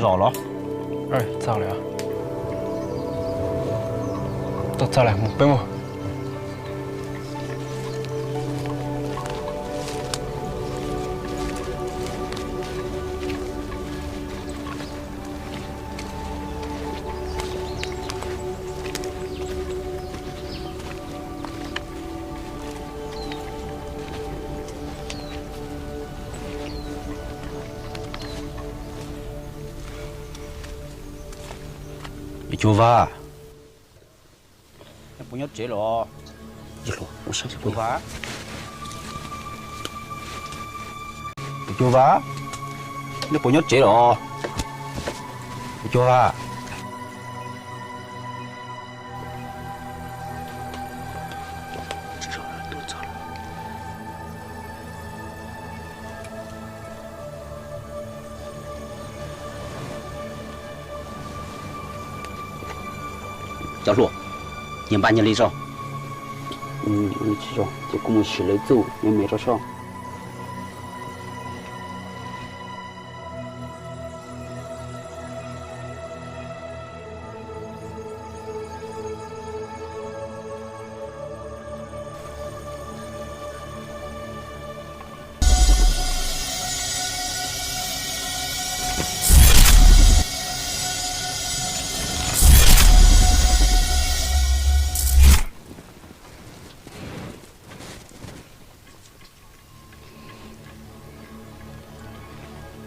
Los los. Txog lawm. Txog lawm, mus peb mus. Cua Vaj, nej puas nyob tsev los? Cua Vaj, Cua Vaj, nej puas nyob tsev los? Cua Vaj. Cov hluas, nyias npaj nyias li zog. Tsis zog ces kuv mus sim lawv txuj me me rau soj.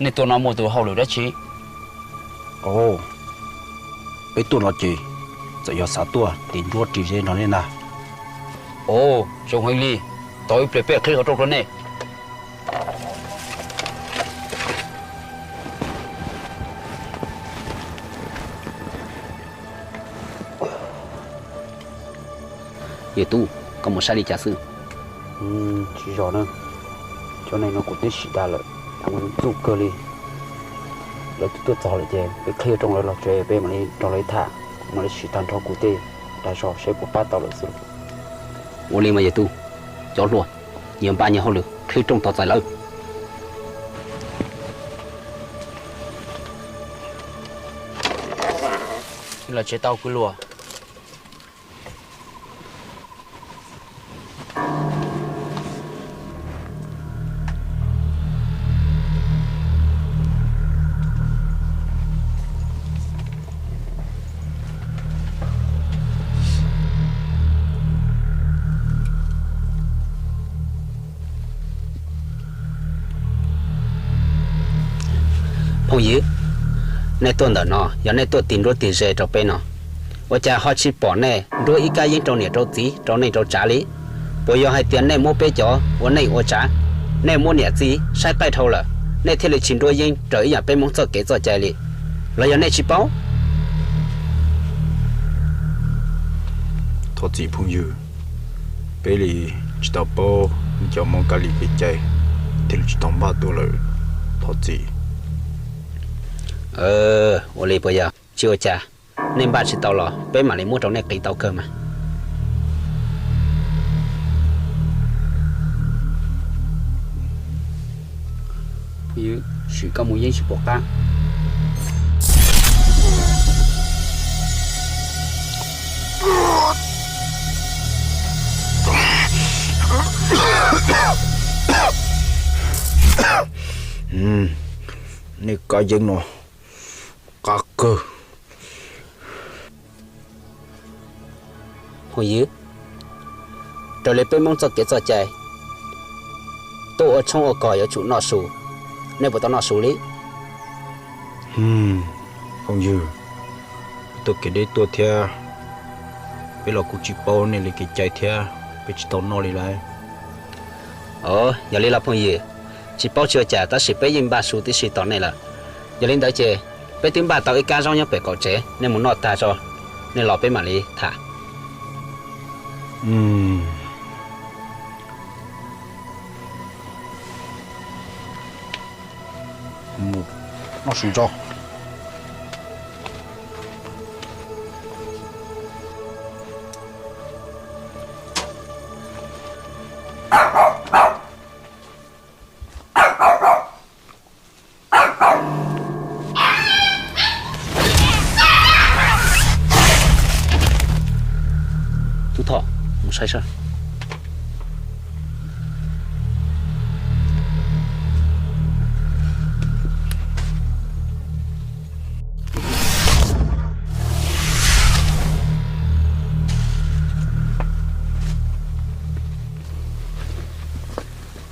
Nej tuaj no muaj tus hauj lwm dab tsi? Ov, peb tuaj no ces txawm yog xav tuaj ris nruab ris ze nrog nej na. Ov, zoo heev li, tos ib pliag peb qhib qhov rooj rau nej. Yawm tub, koj mus saib li cas xwb? Tsis zog na, cov neeg no kuv twb sim tas lawm, kuv txuj kawg li. Lawv twb tuaj txog lawm ces peb qhib rooj lawv los tsev, peb mam li nrog lawv tham, mam li sim tag nrho kuv tej dag zog seb puas pab tau lawm xwb. Ua li mas yawm tub, cov hluas, nyias npaj nyias hauj lwm qhib rooj tos txais lawv. Los tsev tau kwv luag. Phooj ywg, nej tuaj ntawm no yog nej tuaj tig nruab tig ze rau peb no, ua cas ho tsis pom nej nruab ib kab yeeb rau niam rau txiv rau neej rau tsav li? Puas yog hais tias nej muab peb cov ua neej ua tsav, nej muab niam txiv saib qaij dhau lawm, nej thiaj li tsis nruab yeeb raws ib yam peb Hmoob txoj kev txoj cai li, los yog nej tsis paub? Thov txim phooj ywg, peb li tsis tau paub nej cov Hmoob kab li kev cai, thiaj li tsis tau npaj tuaj lawm. Thov txim. Ua li puas yog? Tsis ua cas, nej npaj tsis tau los peb mam li muab rau nej qiv tau kawg mas. Phooj ywg, sim koj mus yeeb tsis pom qab. Nej kab yeeb no qab kawg. Phooj ywg, raws li peb Hmoob txoj kev txoj cai, tuaj ua tshoob ua kos yuav tsum noj su, nej puas tau noj su li? Phooj ywg, peb tuaj kev deb tuaj thiab, peb los kuj tsis paub nej li kev cai thiab, peb tsis tau noj li lauj. Yog li los phooj ywg, tsis paub tsis ua cas tab sis peb yeej npaj su tib si tos nej lawm. Yog li ntawd ces peb twb npaj tau ib kab zaub nyob pem qaum tsev, nej mus noj tag tso, nej los peb mam li tham. Noj su tso. Saib seb.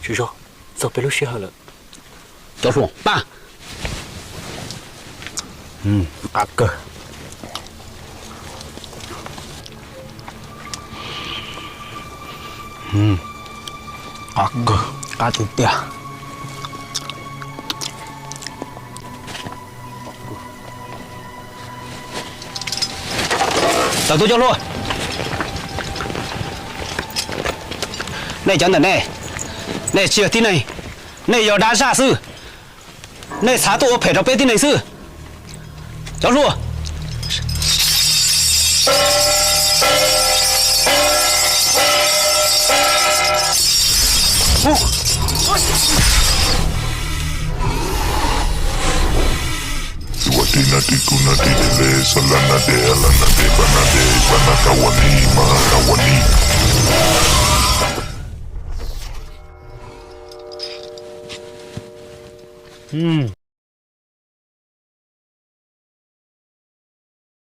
Tsis zoo, txog peb lub sij hawm lawm. Cov hluas, pab. Qab kawg. Qab kawg, qab tiag tiag. Tawm tuaj cov hluas. Nej cov ntawm nej, nej tsis yog tib neeg, nej yog dab zaj xwb. Nej xav tuaj ua phem rau peb tib neeg xwb. Cov hluas.